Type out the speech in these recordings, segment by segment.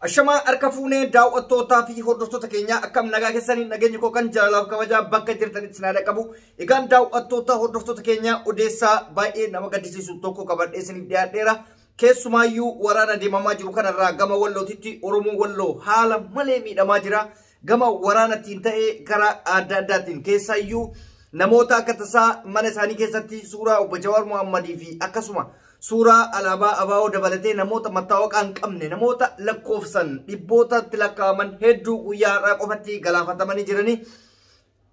Ashamaa harka fuunee daawwattootaa fi hordoftoota keenyaa akkam nagaa keessanii nageenyi koo kan jaalalaaf kabajaa bakka jirtanitti isin haa qabu. Egaan daawwattoota hordoftoota keenyaa odeessaa baay'ee nama gaddisiisu tokko qabadhee isiniif dhiyaadheera. Keessumaayyuu waraana deemamaa jiru kanarraa gama Wallootitti Oromoo Walloo haala malee miidhamaa jira. Gama waraanattiin ta'ee karaa adda addaatiin keessaayyuu namoota akka tasaa mana isaanii keessatti suuraa obbo Jawaar Mohammadii fi akkasuma suuraa alaabaa ABO dabalatee namoota mattaawaqaa hin qabne namoota lakkoofsan dhibbootatti lakkaa'aman hedduu guyyaa har'aa qofatti galaafatamanii jiranii.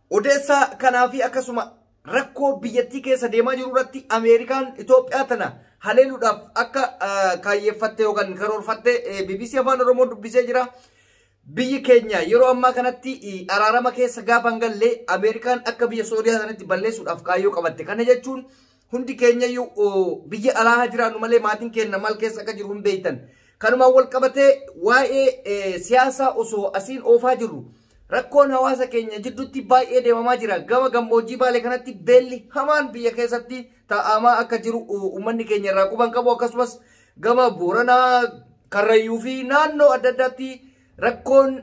Odeessaa kanaa fi akkasuma rakkoo biyyattii keessa deemaa jiru irratti Ameerikaan Itoophiyaa tana haleeluudhaaf akka kaayyeeffatte yookaan karoorfatte BBC Afaan Oromoo dubbisee jira. Biyyi keenya yeroo ammaa kanatti araarama keessa gaafa hin galle Ameerikaan akka biyya Sooriyaa sanatti balleessuudhaaf kaayyoo qabatte. Kana jechuun hundi keenyayyuu biyya alaa jiraannu malee maatiin keenya maal keessa akka jiru hin beektan. Kanumaan wal qabatee waa'ee siyaasaa osoo asiin oofaa jirru rakkoon hawaasa keenya jidduutti baay'ee deemamaa jira. Gama gammoojjii Baalee kanatti beelli hamaan biyya keessatti taa'amaa akka jiru uummanni keenya irraa quban qabu, akkasumas gama Booranaa, Karrayyuu fi naannoo adda addaatti rakkoon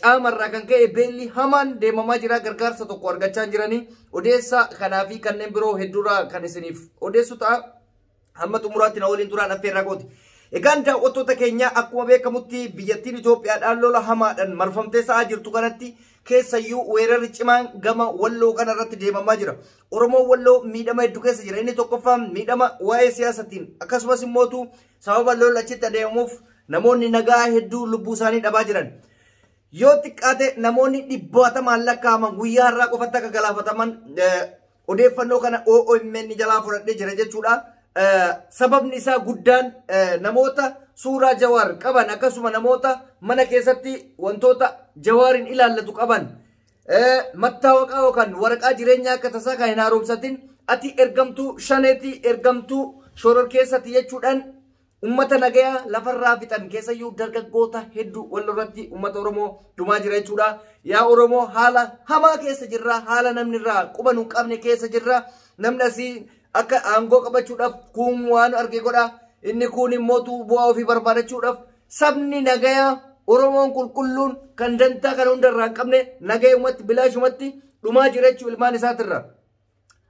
caamarraa kan ka'e beelli hamaan deemamaa jira. Gargaarsa tokko argachaa jiranii. Odeessa kanaa fi kanneen biroo hedduurraa kan isiniif odeessu ta'a. Hamma xumuraatti na waliin turaan affeerraa kooti. Egaan daawwattoota keenya akkuma beekamutti biyyattiin Itoophiyaadhaan lola hamaadhaan marfamtee sa'aa jirtu kanatti keessayyuu weerarri cimaan gama Walloo kanarratti deemamaa jira. Oromoon Walloo miidhama hedduu keessa jira. Inni tokkoffaan miidhama waa'ee siyaasatiin akkasumas immootu sababa lola achitti adeemamuuf namoonni nagaa hedduu lubbuu isaanii dhabaa jiran. Yoo xiqqaate namoonni dhibbaatamaan lakkaa'aman guyyaa har'aa qofatti akka galaafataman odeeffannoo kana OMN jalaa fudhadhee jira jechuudha. Sababni isaa guddaan namoota suuraa Jawaar qaban akkasuma namoota mana keessatti wantoota Jawaariin ilaallatu qaban mattaawaqaa yookaan waraqaa jireenyaa akka tasaa kan hin haaromsatin ati ergamtuu shaneetii ergamtuu shoror keessatti jechuudhaan ummata nagayaa lafarraa fixan keessayyuu dargaggoota hedduu walirratti ummata Oromoo dhumaa jira jechuudha. Yaa Oromoo haala hamaa keessa jirra, haala namni irraa quba nu qabne keessa jirra. Namni asii akka aangoo qabachuudhaaf kun waan arge godha. Inni kun immoo bu'aa ofii barbaadachuudhaaf sabni nagayaa Oromoon qulqulluun kan dantaa kana hundarraa hin qabne nagayumatti bilaashumatti dhumaa jira jechuu ilmaan isaatirra.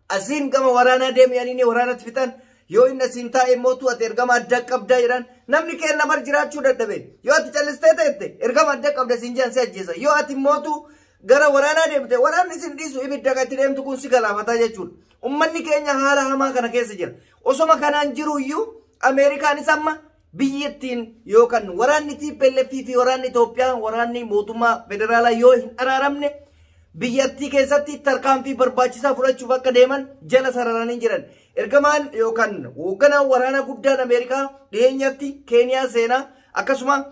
Asiin gama waraanaa deemanii waraanatti fixan. Yoo inni asiin taa'e mootu ati ergama addaa qabdaa jedhan namni keenya bar jiraachuu dadhabe. Yoo ati callistee ta'ette ergama addaa qabda siin jedhan si ajjeesa. Yoo ati mootu gara waraanaa deemte waraanni sin dhiisu ibidda kan itti deemtu kun si galaafataa jechuudha. Uummanni keenya haala hamaa kana keessa jira. Osoma kanaan jiru iyyuu Ameerikaanis amma biyyattiin yookaan waraanni TPLF fi waraanni Itoophiyaa waraanni mootummaa federaalaa yoo hin araaramne biyyattii keessatti tarkaanfii barbaachisaa fudhachuuf akka deeman jala sararanii jiran. Ergamaan yookaan hoogganaan waraana guddaan Ameerikaa dhiyeenyatti Keeniyaa seenaa akkasuma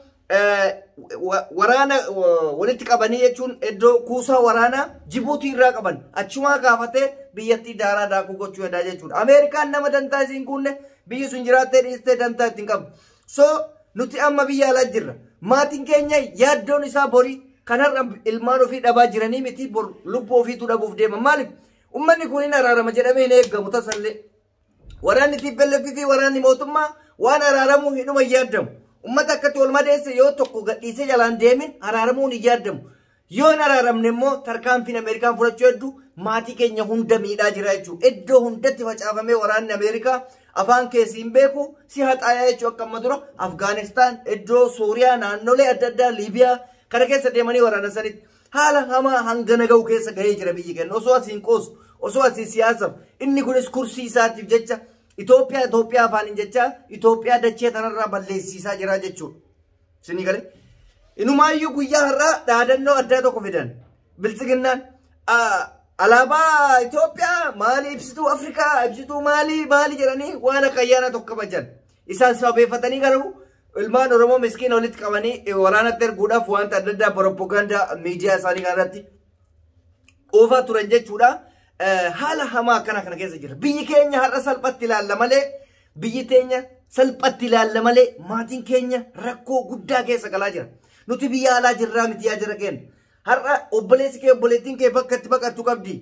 waraana walitti qabanii jechuun iddoo kuusaa waraanaa Jibuutii irraa qaban achumaa kaafatee biyyattii daaraa daakuu gochuu yadaa jechuudha. Ameerikaan nama dantaa isiin kunne biyyi sun jiraattee dhiistee dantaa ittiin qabdu. So nuti amma biyya alaa jirra. Maatiin keenya yaaddoon isaa borii kanarra ilmaan ofii dhabaa jiranii miti lubbuu ofiitu dhabuuf deema. Maaliif? Uummanni kun hin araarama jedhamee hin eeggamu tasallee. Waraanni TPLF fi waraanni mootummaa waan araaramuu hidhuma hin yaadamu. Uummata akkatti ol madeesse yoo tokko gadhiisee jalaan deemin araaramuun hin yaadamu. Yoo hin araaramne immoo tarkaanfiin Ameerikaan fudhachuu hedduu maatii keenya hunda miidhaa jira jechuudha. Iddoo hundatti facaafamee waraanni Ameerikaa afaan keessi hin beeku si haxaayaa jechuudha. Akka amma dura Afgaanistaan, iddoo Suuriyaa, naannolee adda addaa, Liibiyaa kana keessa deemanii waraana sanitti haala hamaa hangana ga'u keessa gahee jira biyyi keenya. Osoo asiin qoosu, osoo asiin siyaasaaf inni kunis kursii isaatiif jecha Itoophiyaa Itoophiyaa afaaniin jecha Itoophiyaa dachee tanarraa balleessisaa jira jechuudha. Isinii galee? Inumaayyuu guyyaa har'aa dhaadannoo addaa tokko fidan. Biltsiginnaan alaabaa Itoophiyaa maali ibsituu Afrikaa ibsituu maali maali jedhanii waan akka ayyaana tokko kabajan. Isaan sababeeffatanii garuu ilmaan Oromoo miskiina walitti qabanii waraanatti erguudhaaf wanta adda addaa propagaandaa miidiyaa isaanii kanarratti oofaa turan jechuudha. Haala hamaa akkana kana keessa jira. Biyyi keenya har'a salphatti ilaalla malee biyyi teenya salphatti ilaalla malee maatiin keenya rakkoo guddaa keessa galaa jira. Nuti biyya alaa jirraa miti yaa jira keenya. Har'a obboleessi kee obboleettiin kee bakka itti baqattu qabdi.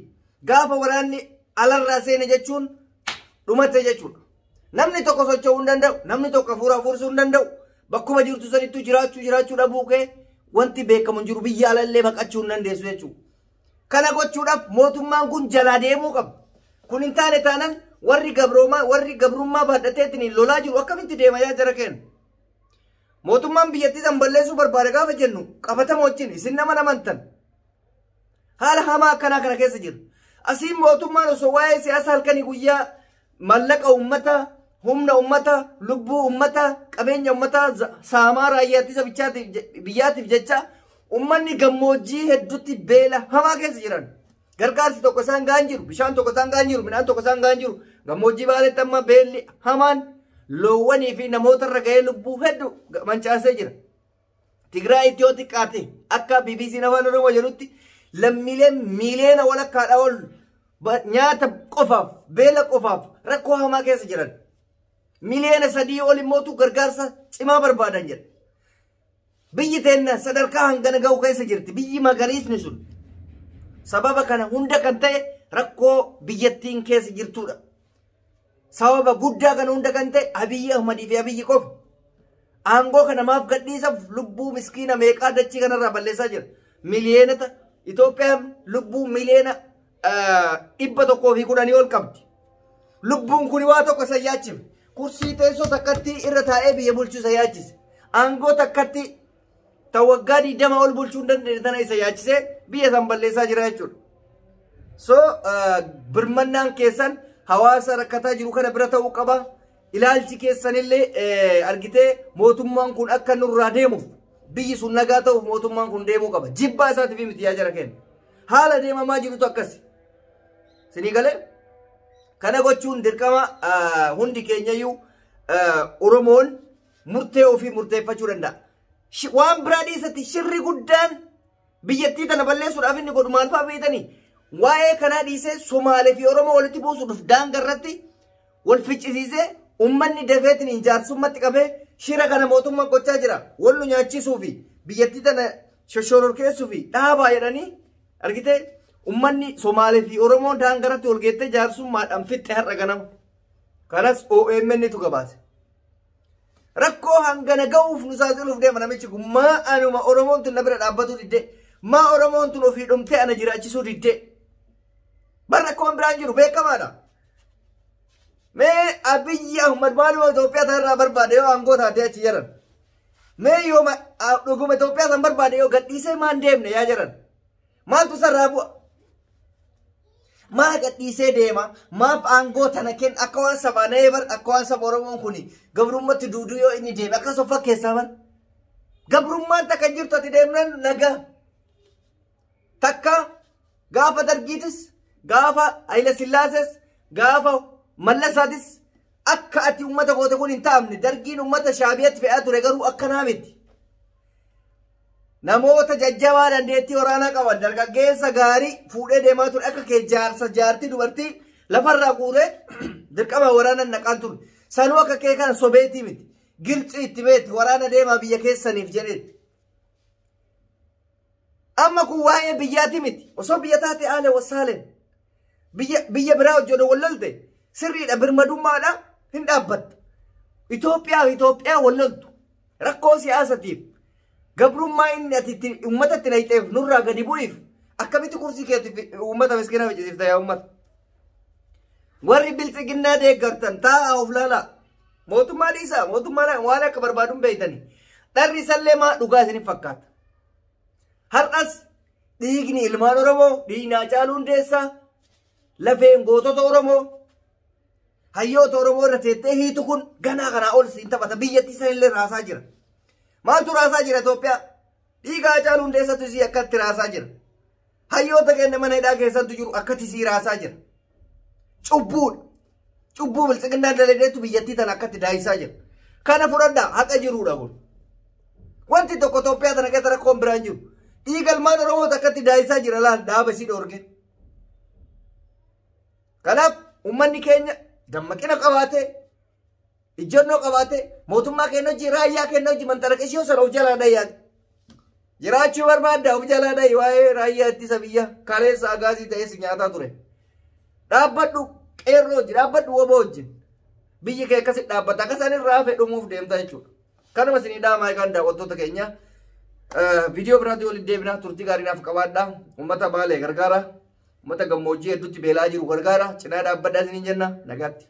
Gaafa waraanni alarraa seene jechuun dhumate jechuudha. Namni tokko socho'uu hin danda'u, namni tokko hafuura hafuursuu hin danda'u. Bakkuma jirtu sanittuu jiraachuu dhabuu kee wanti beekamu hin jiru, biyya alallee baqachuu hin dandeessu jechuudha. Kana gochuudhaaf mootummaan kun jalaa deemuu qaba. Kun hin taane taanaan warri gabroomaa warri gabrummaa baadhateetiin lolaa jiru akkamitti deema yaa jara keenya? Mootummaan biyyattii san balleessuu barbaada gaafa jennu qabatama wajjin isin nama namantan. Haala hamaa akkanaa kana keessa jira. Asiin mootummaan osoo waa'ee siyaasa halkanii guyyaa mallaqa uummataa, humna uummataa, lubbuu uummataa, qabeenya uummataa saamaa raayyaa ittisa biyyaatiif jecha uummanni gammoojjii hedduutti beela hamaa keessa jiran. Gargaarsi tokko isaan gahan jiru, bishaan tokko isaan gahan jiru, midhaan tokko isaan gahan jiru. Gammoojjii Baaleetti amma beelli hamaan loowwanii fi namoota irra ga'ee lubbuu hedduu mancaasee jira. Tigraay itti yoo xiqqaate akka BBC Afaan Oromoo jedhutti lammiileen miiliyoona walakkaadhaa ol nyaata qofaaf, beela qofaaf rakkoo hamaa keessa jiran. 3 miliyoona ol immootu gargaarsa cimaa barbaadan jedha. Biyyi teenna sadarkaa hangana ga'u keessa jirti. Biyyi magariisni sun. Sababa kana hunda kan ta'e rakkoo biyyattiin keessa jirtudha. Sababa guddaa kana hunda kan ta'e Abiyyi Ahmadii fi Abiyyi qofa. Aangoo kana maaf gadhiisaf lubbuu miskiina meeqaa dachii kanarraa balleessaa jira. Miliyoonata Itoophiyaan lubbuu 110 miliyoona ol qabdi. Lubbuun kun waa tokko isa yaachifne. Kursii teessoo takkatti irra taa'ee biyya bulchuu isa yaachise. Aangoo takkatti ta waggaa 20 ol bulchuu hin dandeenye tana isa yaachisee biyya san balleessaa jira jechuudha. So birmannaan keessan hawaasa rakkataa jiru kana bira ta'uu qaba. Ilaalchi keessanillee argitee mootummaan kun akka nurraa deemuuf, biyyi sun nagaa ta'uuf mootummaan kun deemuu qaba. Jibbaa isaatiif miti yaa jara keenya. Haala deemamaa jirutu akkasi. Sinii galee? Kana gochuun dirqama hundi keenyayyuu. Oromoon murtee ofii murteeffachuu danda'a. Waan biraa dhiisatti shirri guddaan biyyattii tana balleessuudhaaf inni godhu maal fa'aa beektanii? Waa'ee kanaa dhiisee Somaalee fi Oromoo walitti buusuudhaaf daangaa irratti wal ficcisiisee uummanni dafeetiin jaarsummaatti qabee shira kana mootummaan gochaa jira. Wal nu nyaachisuu fi biyyattii tana shoshororkeessuu fi dhaabaa jedhanii argitee uummanni Somaalee fi Oromoo daangaa irratti wal geettee jaarsummaadhaan fixxe har'a ganama. Kanas OMN tu gabaase. Rakkoo hangana ga'uuf nu saaxiluuf deema namichi kun. Maa anuma Oromoon tun na bira dhaabbatuu diddee? Maa Oromoon tun ofii dhumtee ana jiraachisuu diddee? Bar rakkoon biraan jiru beekamaadha. Mee Abiyyi Ahmad maaluma Itoophiyaa tanarraa barbaade yoo aangoo taatee achi jiran? Mee yoo dhuguma Itoophiyaa san barbaade yoo gadhiisee maan deemne yaa jiran? Maaltu sarraa bu'a? Maa gadhiisee deema? Maaf aangoo tana kenna? Akka waan sabaa na'ee bar, akka waan saba Oromoon kun gabrummatti duuduu yoo inni deeme akkas of fakkeessaa bar. Gabrummaan takka hin jirtu, ati deemnan nagaa. Takka gaafa Dargiitis, gaafa Hayila Sillaases, gaafa Mallasaatis akka ati uummata goote kun hin ta'amne. Dargiin uummata Shaabiyatti fe'aa ture, garuu akkanaa miti. Namoota jajjabaa dandeettii waraanaa qaban, dargaggeessa gaarii fuudhee deemaa ture. Akka kee jaarsa jaartii dubartii lafarraa guuree dirqama waraana naqaan ture. Sanuu akka kee kana sobeetii miti. Gilxii itti beeti waraana deemaa biyya keessaniif jedheeti. Amma kun waa'ee biyyaati miti. Osoo biyya taate aale wasaaleen. Biyya biraa hojjedhu wallolte sirriidha, birmadummaadha, hin dhaabbatta. Itoophiyaa fi Itoophiyaa walloltu rakkoo siyaasatiif gabrummaa inni ati itti uummata itti naqxeef nurraa gadi bu'iif akkamitti kursii keetti uummata miskiina ficcisiifta yaa uummata? Warri Biltsiginnaa deeggartan taa'aa of laalaa. Mootummaa dhiisaa, mootummaa waan akka barbaaduun beeytani. Dharri isallee maa dhugaa isiniif fakkaata? Har'as dhiigni ilmaan Oromoo, dhiigni Haacaaluu Hundeessaa, lafeen gootota Oromoo, hayyoota Oromoo irra teettee hiitu kun ganaa kanaa ol siin taphata. Biyyattii sanillee raasaa jira. Maaltu raasaa jira Itoophiyaa? Dhiiga Haacaaluu Hundeessatu isii akkatti raasaa jira. Hayyoota keenya mana hidhaa keessattu jiru akkatti isii raasaa jira. Cubbuudha. Cubbuu Biltsiginnaan daladeetu biyyattii tana akkatti daayisaa jira. Kana fudhadhaa, haqa jiruudha kun. Wanti tokko Itoophiyaa tana keessa rakkoon biraan jiru. Dhiiga ilmaan Oromoo akkatti daayisaa jira laal dhaaba isii dhoorge. Kanaaf uummanni keenya dammaqina qabaatee, ijjannoo qabaatee, mootummaa keenya hojii, raayyaa keenya hojii manxaraqishii sana of jalaa dhayyaate. Jiraachuu barbaadda, of jalaa dhayi. Waa'ee raayyaa ittisa biyya kaleessa agaasii ta'ee si nyaataa ture. Dhaabbadhu qeerroo hojii, dhaabbadhu woboo wajjin. Biyyi kee akkasitti dhaabbata, akka isaan irraa hafe dhumuuf deemta jechuudha. Kanuma isinii dhaamaa egaan daawwattoota keenya. Viidiyoo biraatii waliin deebina turtii gaarii naaf qabaadha. Uummata Baalee gargaara. Uummata gammoojjii hedduutti beelaa jiru gargaara. Cinaa dhaabbadhaa isiniin jenna. Nagaatti.